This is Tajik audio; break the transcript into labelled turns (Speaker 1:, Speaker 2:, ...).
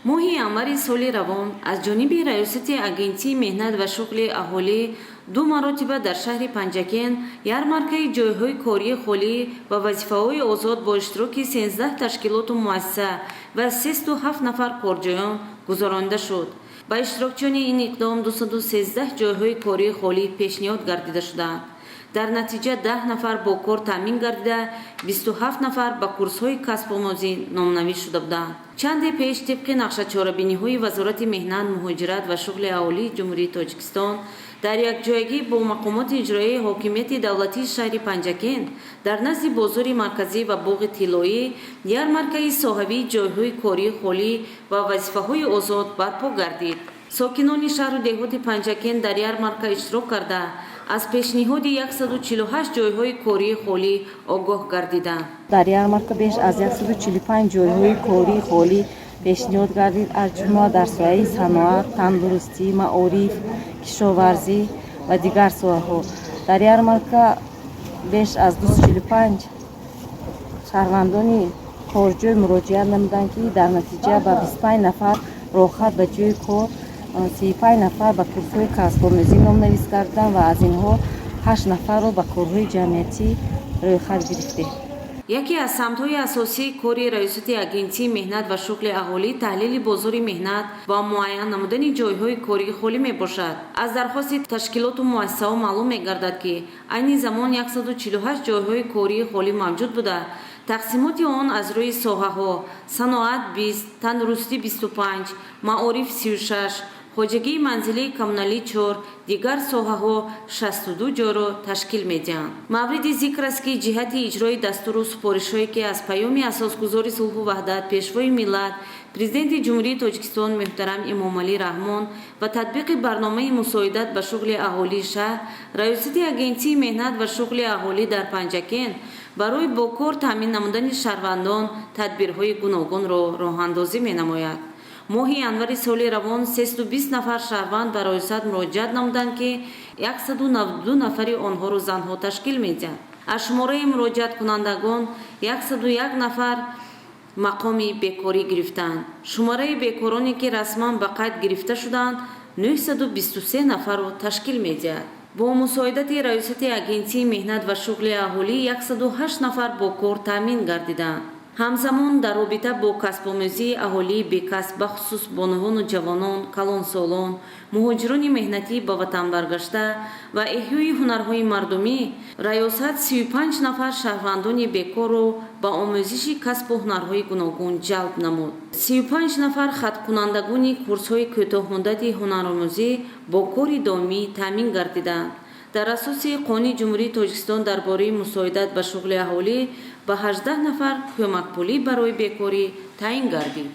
Speaker 1: Моҳи январи соли равон аз ҷониби Раёсати Агентии меҳнат ва шуғли аҳолӣ ду маротиба дар шаҳри Панҷакент ярмаркаи ҷойҳои кории холӣ ва вазифаҳои озод бо иштироки 13 ташкилоту муассиса ва 307 нафар корҷӯён гузаронида шуд. Ба иштирокчиёни ин иқдом 213 ҷойҳои кории холӣ пешниҳод гардида шуданд. Дар натиҷа 10 нафар бо кор таъмин гардида, 27 нафар ба курсҳои касбомӯзӣ номнавис шуда буданд. Чанде пеш, тибқи нақшачорабиниҳои Вазорати меҳнат, муҳоҷират ва шуғли аҳолии Ҷумҳурии Тоҷикистон дар якҷоягӣ бо мақомоти иҷроияи ҳокимияти давлатии шаҳри Панҷакент, дар назди бозори марказӣ ва боғи тиллоӣ ярмаркаи соҳавии ҷойҳои кории холӣ ва вазифаҳои озод барпо гардид. Сокинони шаҳру деҳоти Панҷакент дар ярмарка иштирок карда, аз пешниҳоди 148 ҷойҳои кории холӣ огоҳ гардиданд.
Speaker 2: Дар ярмарка беш аз 145 ҷойҳои кории холӣ пешниҳод гардид, аз ҷумла дар соҳаи саноат, тандурустӣ, маориф, кишоварзӣ ва дигар соҳаҳо. Дар ярмарка беш аз 245 шаҳрвандони корҷӯй муроҷиат намуданд, ки дар натиҷа ба 25 нафар роҳхат ба ҷойи кор, 35 нафар ба курсҳои касбомӯзӣ номнавис карданд ва аз инҳо ҳашт нафарро ба корҳои ҷамъиятӣ рӯйхат гирифтем.
Speaker 1: Яке аз самтҳои асосии кори Раёсати Агентии меҳнат ва шуғли аҳолӣ таҳлили бозори меҳнат ва муайян намудани ҷойҳои кории холӣ мебошад. Аз дархости ташкилоту муассисаҳо маълум мегардад, ки айни замон 148 ҷойҳои кории холӣ мавҷуд буда, тақсимоти он аз рӯи соҳаҳо: саноат 20, тандурустӣ 25, маориф 36, хоҷагии манзилии коммуналӣ чор, дигар соҳаҳо 62 ҷойро ташкил медиҳанд. Мавриди зикр аст, ки ҷиҳати иҷрои дастуру супоришҳое, ки аз паёми Асосгузори сулҳу ваҳдат, Пешвои миллат, Президенти Ҷумҳурии Тоҷикистон муҳтарам Эмомалӣ Раҳмон ва татбиқи барномаи мусоидат ба шуғли аҳолии шаҳр, Раёсати Агентии меҳнат ва шуғли аҳолӣ дар Панҷакент барои бо кор таъмин намудани шаҳрвандон тадбирҳои гуногунро роҳандозӣ менамояд. Моҳи январи соли равон 320 нафар шаҳрванд ба раёсат муроҷиат намуданд, ки 192 нафари онҳоро занҳо ташкил медиҳанд. Аз шумораи муроҷиаткунандагон 101 нафар мақоми бекорӣ гирифтаанд. Шумораи бекороне, ки расман ба қайд гирифта шудаанд, 923 нафарро ташкил медиҳад. Бо мусоидати Раёсати Агентии меҳнат ва шуғли аҳолӣ 108 нафар бо кор таъмин гардиданд. Ҳамзамон, дар робита бо касбомӯзии аҳолии бекасб, бахусус бонувону ҷавонон, калонсолон, муҳоҷирони меҳнатӣ ба ватан баргашта ва эҳёи ҳунарҳои мардумӣ, раёсат 35 нафар шаҳрвандони бекорро ба омӯзиши касбу ҳунарҳои гуногун ҷалб намуд. 35 нафар хатмкунандагони курсҳои кӯтоҳмуддати ҳунаромӯзӣ бо кори доимӣ таъмин гардиданд. Дар асоси Қонуни Ҷумҳурии Тоҷикистон дар бораи мусоидат ба шуғли аҳолӣ ба 18 нафар кӯмакпулӣ барои бекорӣ таъин гардид.